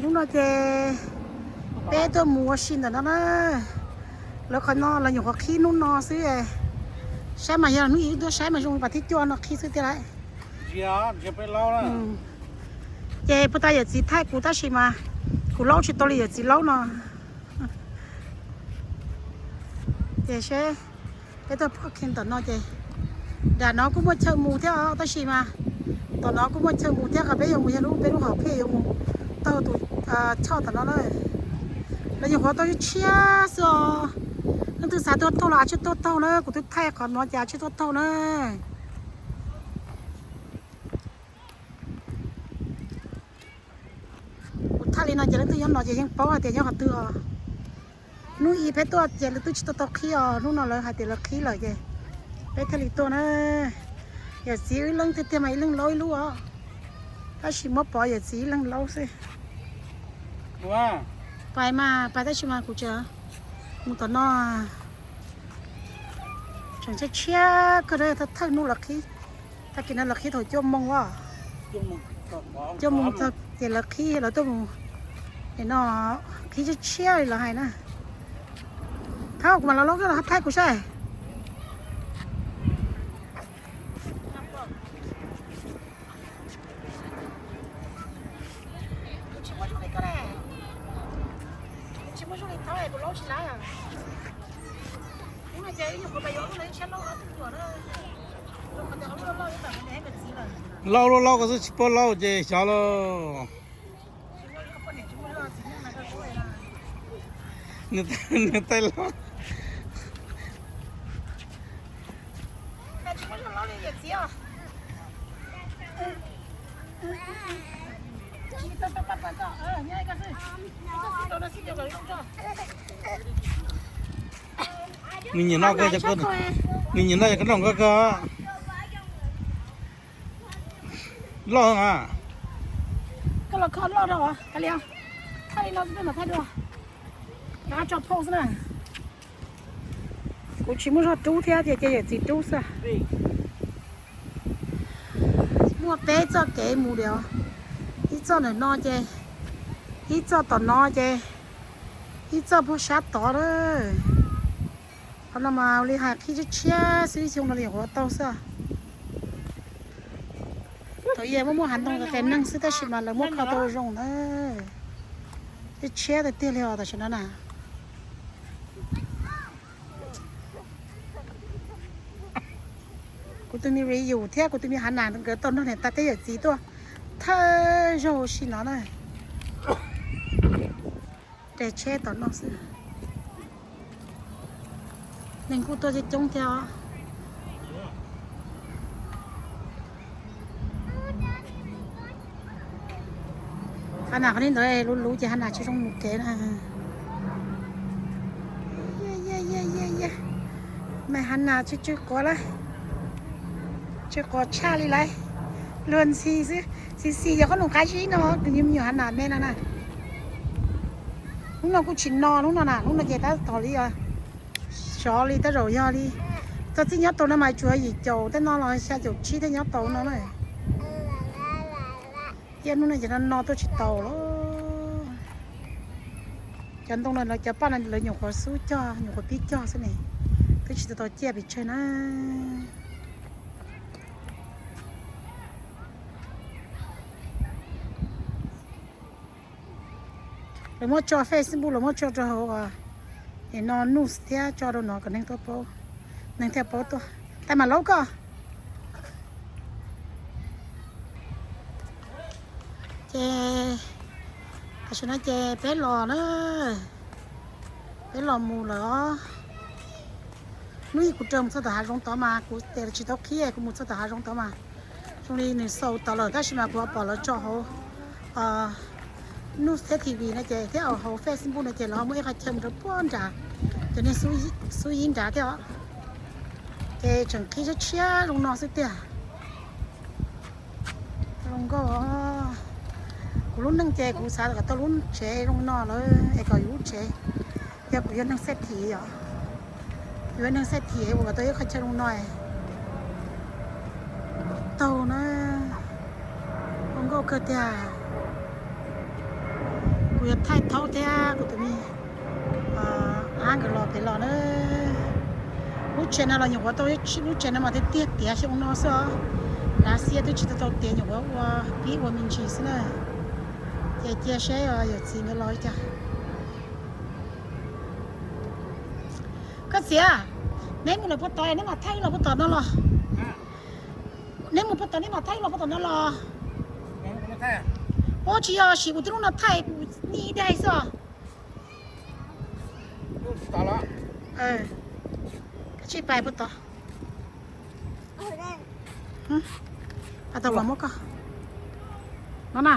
Hnub no ces peb tuaj mus ua si ntawm no na. Lawv qhov no los nyuam qhuav qhib hnub no xwb. Saib mas yog hnub ib tuaj saib mas zoo pas thib cuaj no qhib xwb tiag lauj. Ces puag ta yawm txiv thaij kuv tab sis mas kuv laub tsis tau li yawm txiv laub no. Ces seb peb tuaj parking tom no ces, nram no kuj muaj chaw mus thiab os, tab sis mas tom no kuj muaj chaw mus thiab, qhov peb yuav mus yog lub peb lub hom phiaj yuav mus taug tus choj tom no na. Lawv nyuam qhuav tau tshiab xwb os. Leej twg xav tuaj taug los tsij tuaj taug na, kuv twb thaij qhov no ces tsij tuaj taug na. Kuv thaij li no ces leej twg nyob no ces yeej paub hais tias nyob qhov twg os. Hnub ib peb tuaj ces lawv twb tsis tau tau qhib os, hnub no lawv hais tias lawv qhib lawm ces peb thiaj li tuaj na. Yawm txiv wb leej tiag tiag mas ib leeg laub ib lub os, tab sis muab pov yawm txiv ib leeg laub xwb. Pais mas pais tab sis mas kuv tseem mus tom no. Tseem tshiab tshiab kawg, thawj hnub lawv qhib, tag kis no lawv qhib thaum cuaj moos os. Cuaj moos txog ces lawv qhib lawv tuaj mus. No qhib tshiab tshiab li lawv hais na. Thab kuv mam los laub koj los thaij kuv saib. Laub lub laub ko xwb tsis paub laub ces xyov lauj. Nws tej laub. Nws nyiam noj, nws nyiam noj yog koj noj kawg. Loj a. Koj los kho loj rau, thaij li no xwb peb mam thaij dua. Rov qab tso phauj xwb na. Kuv tsis muaj zog rub thiab, ces cia yawm txiv rub xwb. Muaj peb txoj kev mus diam, ib txoj ntawm no ces, ib txoj tom no ces, ib txoj puag sab tod na. Qhov no mas ua li hais qhib tshiab tshiab xwb, xyoo no li qhuav tau xwb. Thaum ub muaj muaj hav ntoo qias neeg xwb tab sis mas lawv muab kho tau zoo na. Tshiab tshiab tiag tiag li os tam sim no na. Kuv tus me Riyu thiab kuv tus me Hav Nas nkawd tau nrog niam tais thiab yawm txiv tuaj thawj zaug ua si no na. Daim tsheb tom no xwb. Neeg kuj tuaj coob coob thiab os. Hav Nas qhov li ntawd luv luv ces Hav Nas tsis zoo mus kev na. Mas Hav Nas tsw tsw quav lawm, tsw quav tshaj li lawm. Luag ntxhi xwb, xis xis yog qhob noom qab zib no, tus me nyuam Hav Nas me no na. Hnub no kuj tsis no, hnub no na, hnub no ces tab tom li sov li, tab zaum yog li txog txij nyob tau no mas tsuas yim caum tej no los xya caum tsib thiaj nyob tau no na. Thiab hnub no ces no no tuaj tsis tau lawm. Cov ntoo no lawv cov paj no lawv nyuam qhuav xub cog, nyuam qhuav pib cog xwb ne, twb tsis tau tau ciaj pes tsawg na. Lawv muab tso Facebook, lawv muab tso rau hauv no news thiab tso rau no kom neeg tuaj paub, neeg thiaj paub tuaj. Tais mam laub koj. Ces tam sim no ces peb los na, peb los mus lawm os. Hnub ib kuv raws mus txog tom hav zoov tod mas kuv tes tsis tau qhib, kuv mus txog tom hav zoov tod mas zoo li nws xaus tod lawm tab sis mas kuv ho pom lawv tso hauv news thiab T V no ces thiab hauv Facebook no ces lawv ho muaj ib qhov chaw mus rau puag nrad, cov neeg xub yib nrad thiab os. Ces tseem qhib tshiab tshiab zoo no xwb tiag. Zoo nkauj. Kuv lub neej ces kuv xav kom tau lub tsev zoo no lawm es kom yus lub tsev, yog kuv yog neeg xej thim yom, yus yog neeg xej thim es ua kom tau ib qhov chaw zoo no taug na. Zoo nkauj kawg tiag. Thaij thaub thiab kuv tus me ab nkawd los pem los na. Lub tsev no los nyuam qhuav tau, lub tsev no mas tiag tiag tiav xyoo no xwb os. Lav xiab twb tsis tau tau tiav, nyuam qhuav ua pib ua me ntsis xwb na. Ces cia seb yawm txiv nkawd los li cas. Koj txiv, neb mus lawm puag tod neb mam thaij los puag tom no los. Neb mus puag tod neb mam thaij los puag tom no los. Ua tsis yog, sim kuv twb lub no thaij kuv ni daig xwb os. Kav tsij pais puag tod. Pais tau los muab koj no na.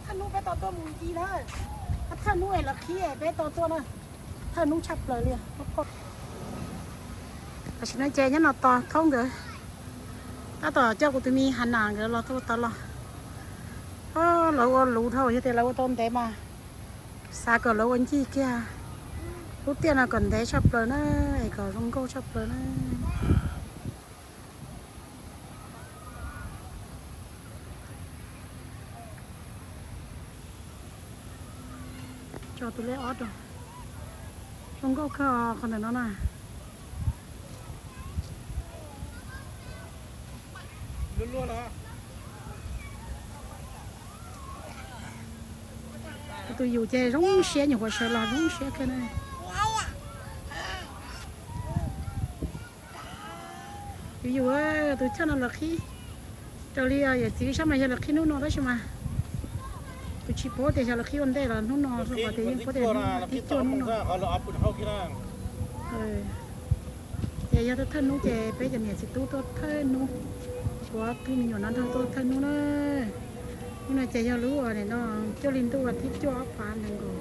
Thawj hnub peb tau tuaj mus ncig na. Thawj hnub es lawv qhib peb tau tuaj na. Thawj hnub tshaj plaws li. Tam sim no ces nyob no tos thaub nkawd. Tab tom coj kuv tus me Hav Nas nkawd los tau tod los. Lawv ua luv dhau, yog tias lawv ua tau ntev mas xav kom lawv ua ncig kiag. Lub tiaj no kom ntev tshaj plaws na, es kom zoo nkauj tshaj plaws na. Tso tus lej ob rau. Zoo nkauj kawg qhov ntawm no na. Tus yus ces zoo siab, nyuam qhuav sawv los zoo siab kawg na. Yus yus, tus choj no lawv qhib raws li yawm txiv sab mas yog lawv qhib hnub no tab sis mas kuv tsis paub tias xyov lawv qhib ua ntej los hnub no, rau qhov tias yeej paub tias hnub thib cuaj hnub no. Ces yog thawj hnub ces peb cov niam txiv tub tuaj thawj hnub, kuv ob tug me nyuam no nrog tuaj thawj hnub na. Hnub no ces yog lub uas no coj li ntuj vas thib cuaj ob phav nees nkaum.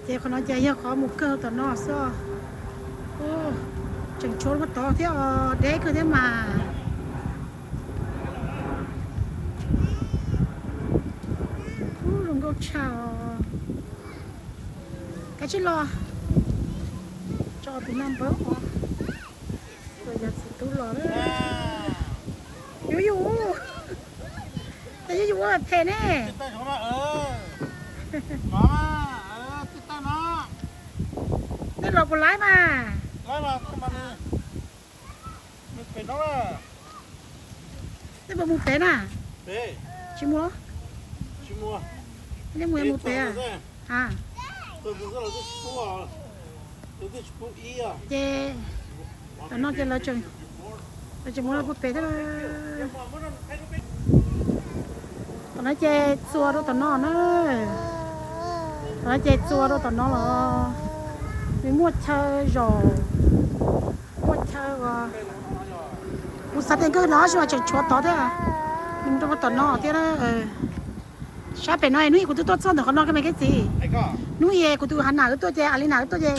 Ces qhov no ces yog qhov mus kawg tom no xwb. Tseem tshuav lub tod thiab os, deb kawg thiab mas. Ub, zoo nkauj tshaj os. Kav tsij los. Tso tus number os. Tus yog txiv tub los. Yus yus, yus yus ua phem ne. Nej los puas laib mas? Nej puas mus pem na? Tsis mus. Nej mus, mus pem a? Ces tom no ces lawv tseem muab lawv puag pem thiab. Tom no ces txua rau tom no na. Tom no ces txua rau tom no los. Nws muaj chaw zos, muaj chaw. Kuv xav tias nkawg no tab sis mas tseem tshuav tod thiab. Nws mus rau tom no thiab. Sab pem no hnub ib kuv twb tuaj txog ntawm qhov no kawg me keb txiv. Hnub ib kuv tus Hav Nas wb tuaj ces, As Lis Nas wb tuaj ces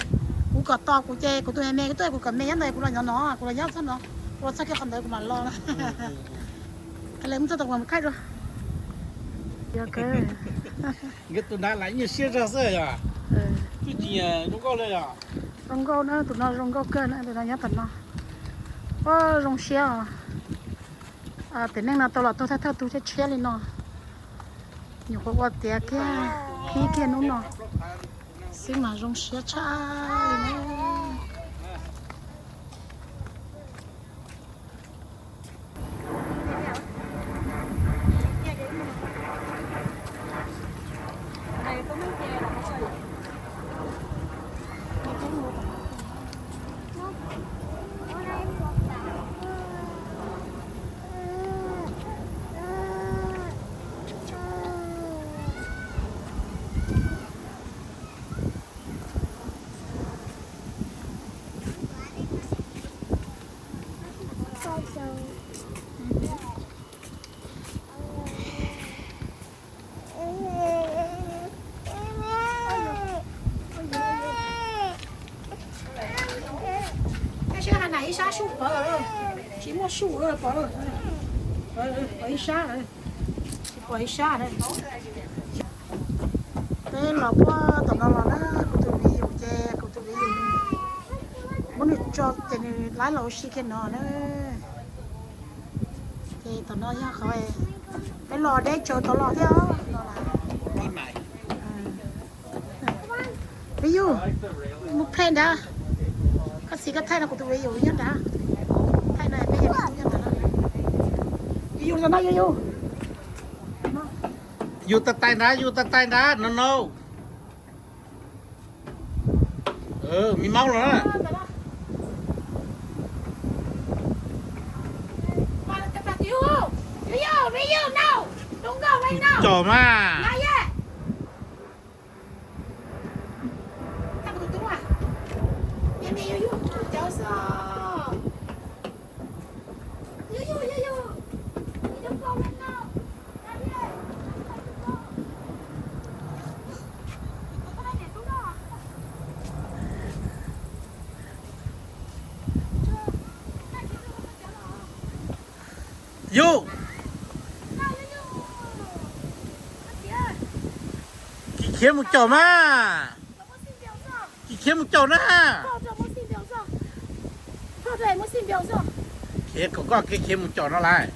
kuv kom tos kuv ces kuv tus me me wb tuaj kuv kom me nyob ntawd, kuv los nyob no, kuv los nyob txog no, kuv los txog kiag qhov ntawd kuv mam los. Qhov lawv mus txog tom kuv mam khaij dua. Nkawd tus nav lam nyiam siab zog xwb yog. Twb tsis zoo nkauj li yog. Zoo nkauj na, tus no zoo nkauj kawg na, tus no nyob tom no. Ua zoo siab os. Tiam neej no tau los tuag thawj thawj tug tshiab tshiab li no. Nyuam qhuav ua tiav kiag, qhib kiag hnub no xwb mas zoo siab tshaj li na. Ib sab sub pov, tsis muaj sub pov, pov ib sab, tsis pov ib sab. Peb los puag tom no los na, kuv tus viv yus ces kuv tus viv yus muab nws tso ces nws laib los ua si kiag no na. Ces tom no yog qhov peb los deb tsawv tod los thiab no. Viv yus, mus pheej nrad. Koj txiv koj thaij no kuv tus viv yus nyob nrad. Thaij no peb yus nyob nrad. Viv yus, yus tais tais nrad, yus tais tais nrad no no. Mi maub los na. Cov mas. Yus, kis khiav mus caum mas. Kis khiav mus caum na. Khiav kom koj kev khiav mus caum no lawm.